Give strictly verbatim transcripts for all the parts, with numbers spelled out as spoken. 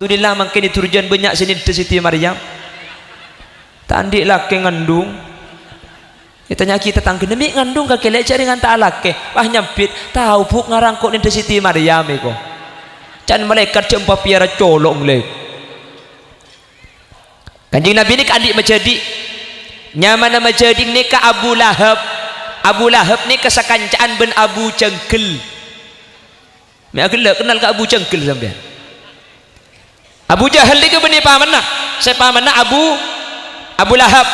Alhamdulillah, mangkèn è Durjan bânnya' sè nèndhâ Siti Maryam. Ta' andi' lakè ngandung. Ètanya'aghi tatangghâna, "Mè' ngandung kakè, Lè', jhâ' rèng anta'a lakè?" Wah, nyambit, "Tao, Bu', ngara engko' nèndhâ Siti Maryam èko. Can malaèkat jhâ' èmpapèyara colo', Lè'." Kanjeng Nabi nèka andi' majhâdhi'. Nyamana majhâdhi' nèka Abu Lahab. Abu Lahab nèka sakanca'an bân Abu Janggal. Mè' aghellâ' kennal ka Abu Janggal sampèyan. Abu Jahal nèka bânnè pamanna. Sè pamanna Abu, Abu Lahab.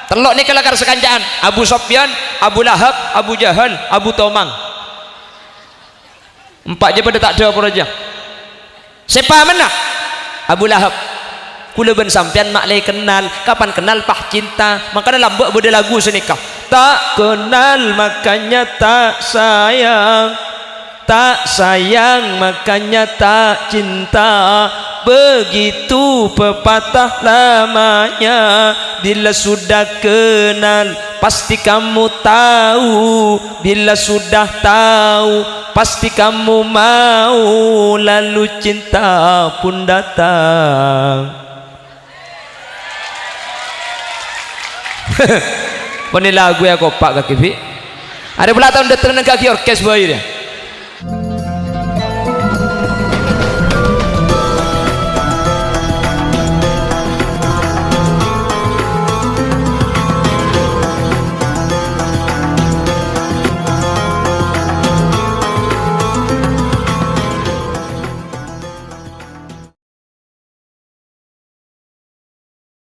Tello' nèka lakar sakanca'an. Abu Sofyan, Abu Lahab, Abu Jahal, Abu Tomang. Empa' jhâ' padâ ta' dhâpor jhâ. Sè pamanna Abu Lahab. Kaulâ bân sampèyan ma' lè kennal, kapan kennal pas cinta. Mangkana lambâ' bâdâ lagu sanèka. Tak kenal makanya tak sayang, tak sayang makanya tak cinta, begitu pepatah lamanya, bila sudah kenal pasti kamu tahu, bila sudah tahu pasti kamu mau, lalu cinta pun datang. Pon lagu ya kopak kaki bi. Arè pola taon dâteng neng kaki orkes bhâi ya.